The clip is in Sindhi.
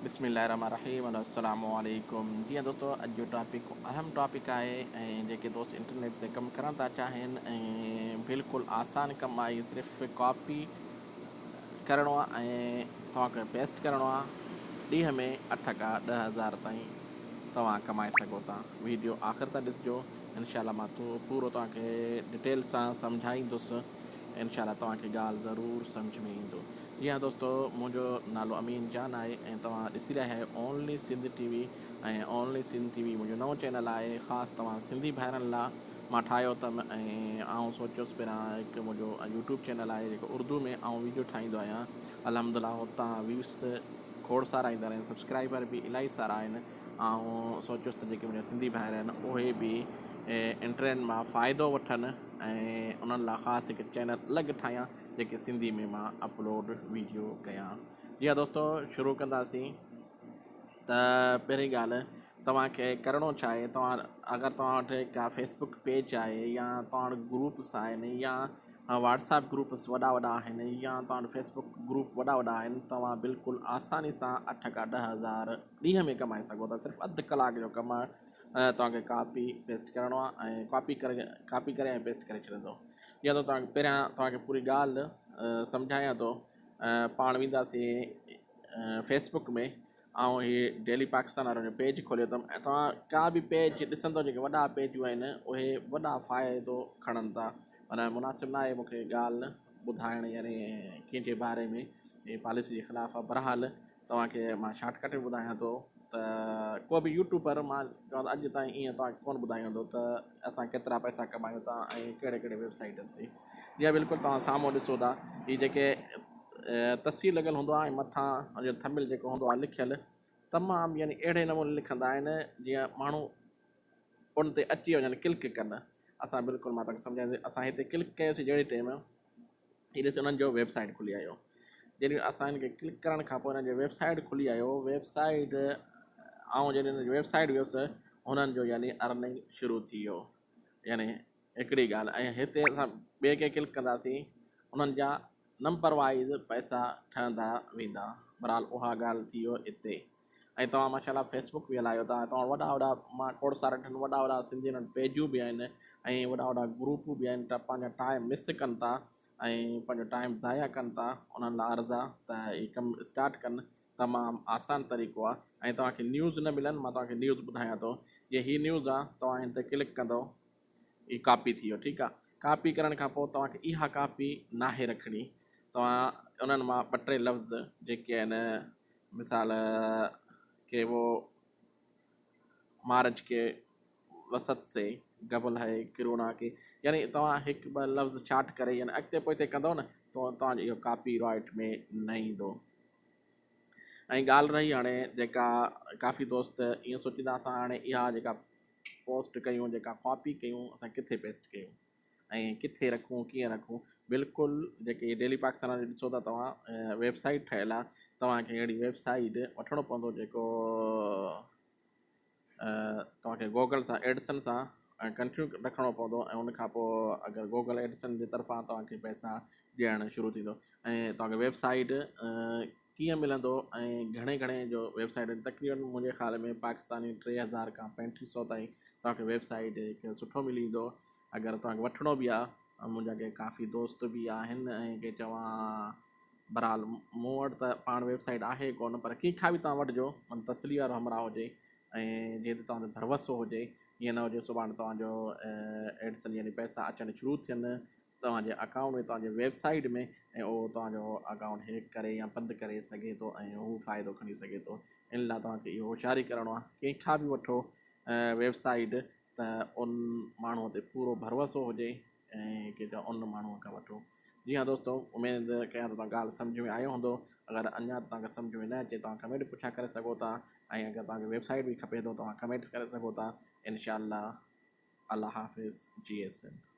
بسم الله الرحمن الرحيم السلام عليڪم جي دوستو اڄ جو ٽاپڪ اهم ٽاپڪ آهي ۽ جيڪي دوست انٽرنيٽ تي ڪم ڪرڻ ٿا چاهين ۽ بلڪل آسان ڪم آهي صرف ڪاپي ڪرڻو آهي ۽ توهان کي پيسٽ ڪرڻو آهي ڏينهن ۾ اٺ کان ڏهه هزار تائين توهان ڪمائي سگهو ٿا ويڊيو آخر تائين ڏسجو انشاء الله مان پورو توهان کي ڊيٽيل سان سمجهائيندس انشاء الله توهان کي ڳالهه ضرور سمجهه ۾ ايندو. جي ها دوستو منهنجو نالو امين جان آهي ۽ توهان ڏسي رهيا آهيو only Sindh T V ۽ only Sindh T V منهنجو نئون چينل آهي خاص توهان سنڌي ڀائرن لا مان ٺاهيو اٿم ۽ آئون سوچيس پهريان هڪ منهنجو يوٽيوب چينل آهي جيڪو اردو ۾ آئون ويڊيو ٺاهيندو آهيان الحمدلله اتان ويوز کوڙ سارا ايندا آهن سبسڪرائبر به الاهي سارا آهن آئون سوچيس ته جيڪي منهنجا سنڌي ڀائر آهن اهي به انٽرنيٽ مان فائدو وٺن ۽ انهن لا خاص هڪ چينل الڳ ٺاهيان جيڪي سنڌي ۾ مان اپلوڊ ويڊيو ڪيان. جي ها دوستو شروع ڪنداسين ته پهرين ڳالهه توهان کي ڪرڻو ڇا آهي توهان اگر توهان وٽ ڪا فيسبڪ پيج آهي يا توهان وٽ گروپس آهن يا واٽساپ گروپس وڏا وڏا آهن يا توهان وٽ فيسبڪ گروپ وڏا وڏا آهن توهان بلڪل آساني سان اٺ کان ڏهه هزار ڏينهن ۾ ڪمائي سگهو ٿا صرف اڌ ڪلاڪ جو ڪم آهي توهان کي ڪاپي پيسٽ ڪرڻو آهي ۽ ڪاپي ڪري ڪاپي ڪري ۽ پيسٽ ڪري ڇڏندو يا ته توهان کي پهريان توهان کي پوري ڳالهه سمجهايان ٿو پاڻ وينداسين فيسبڪ ۾ آئون هي ڊيلي پاڪستان وارن جو پيج کوليو اٿم ۽ توهان ڪا به پيج ڏسندو جيڪي وڏا پيجون آهن اهي وڏا فائدو کڻن ٿا معنيٰ مناسب نه آهي مونکي ڳالهه ٻڌائڻ يعني ڪنهن جي باري ۾ هي پاليسي جي خلاف آهي بهرحال توهان کي مان شارٽ ڪٽ ۾ ٻڌايان ٿو ته ڪو به يوٽيوبر مان چوان ته اڄ تائين ائين توهان کي ڪونه ٻڌايو هوندو ته اسان ڪيترا پئسا ڪمايون ٿا ۽ ڪهڙي ڪهڙي ويب سائيٽن تي جي بلڪل توهان سامهون ڏسو ٿا هي جيڪي تصوير لڳل هوندو آهي ۽ مٿان جو ٿمبل جيڪو هوندو آهي لکيل تمام يعني اهڙي نموني لکندا آهن جيئن ماڻهو ان تي اچي وڃن ڪلڪ ڪن اسان بلڪل مان توهان کي سمجهايان اسان هتي ڪلڪ ڪيوسي جهڙي ٽيم هي ڏس انهن جو ويب سائيٽ کلي آيو جڏهن اسان هن کي ڪلڪ ڪرڻ کان پوء هنن جو ويب سائيٽ کلي آيو ويب سائيٽ آئون جڏهن هن جي ويب سائيٽ ويس هنن جو يعني ارننگ شروع ٿي ويو يعني هڪڙي ڳالهه ۽ هتي اسان ٻئي کي ڪلڪ ڪنداسين انهن جا نمبر وائز پئسا ٺهندا ويندا بهرحال اها ڳالهه ٿي ويو اتي ۽ توهان ماشاء الله فيسبڪ به هلايو ٿا توهان وڏا وڏا مان کوڙ سارا ڏٺن وڏا وڏا سنڌين وٽ پيجون به آهن ۽ وڏا وڏا گروپ به آهن ته پنهنجا ٽائيم مس ڪن ٿا ۽ پنهنجو ٽائيم ضايع ڪن ٿا انهن لاء عرض آهي ته هي ڪم اسٽارٽ ڪن تمام آسان طريقو آهي ۽ توهان کي نيوز نه ملن مان توهان کي نيوز ٻڌايان ٿو جي هي نيوز آهي توهان هن تي ڪلڪ ڪندو هي ڪاپي ٿي ويو ٺيڪ آهي ڪاپي ڪرڻ کان پوء توهان کي اها ڪاپي ناهي رکڻي توهان انهن مان ٻه ٽي لفظ جيڪي آهن مثال ڪي وو مارچ ڪي وسط سي قبل هي ڪرونا ڪي يعني توهان هڪ ٻه لفظ ڇاٽ ڪري يعني اڳتي پوئتي ڪندو نه تو توهان جو اهو ڪاپي رائيٽ ۾ نه ايندو ۽ ڳالهه رهي هاڻي جيڪا ڪافي دوست ائين سوچيندا اسان هاڻي اها جيڪا پوسٽ ڪيون جيڪا ڪاپي ڪيون اسان ڪٿي پيسٽ ڪيون ۽ ڪٿي رکون ڪيئن رکون بلڪل جيڪي ڊيلي پاڪستان واري ڏسو ٿا توهان ويب سائيٽ ٺهيل آهي توهان کي اهڙي ويب سائيٽ وٺڻو پوندو جيڪو توهان کي گوگل سان ايڊسن سان ڪنٽينيو رکڻو پوندو ۽ ان کان پوء اگر گوگل ايڊسن جي طرفان توهان کي پئسا ڏيڻ شروع ٿيندو ۽ توهان کي ويب سائيٽ ڪيئن ملندو ۽ گهڻي گهڻي جو ويب سائيٽ تقريبن منهنجي خيال ۾ پاڪستاني 3000 کان 3500 تائين توهان کي ويب سائيٽ هڪ سٺو ملي ويندو اگر توهان کي وٺڻو به آهي منهنجا ڪي ڪافي دوست به آهن ۽ ڪي چوان بهرحال مون وٽ ته پاڻ ويب سائيٽ آهي ڪونه پر ڪنهن کان به توهان وٺجو من تسلي وارو همراهه هجي ۽ جنهن تي توهان جو ڀروسو هجي ائين نه هجي سڀاڻي توهان جو ايڊسن يعني پئسا اچڻ شروع ٿين توهان جي اڪائونٽ ۾ توهان جي ويب سائيٽ ۾ ۽ اهو توهان جو اڪائونٽ هيڪ ڪري يا بند ڪري سگهي ٿو ۽ هو فائدو کڻي سگهي ٿو ان لاء توهان کي اهو هوشياري ڪرڻو آهي ڪنهن کان به وٺو ويب سائيٽ ته ان ماڻهو تي پورو ڀروسو هجي ۽ ڪي چون ان ماڻهو کان وٺو جي ها دوستو اميد ڪيان ٿو توهان ڳالهه سمجهه ۾ آيو هوندو اگر اڃا توهان کي سمجهه ۾ نه اچي توهان ڪمينٽ پڇا ڪري سگهو ٿا ۽ اگر توهان کي ويب سائيٽ به کپي ٿو توهان ڪمينٽ ڪري سگهو ٿا انشاء الله الله حافظ جي سنڌ.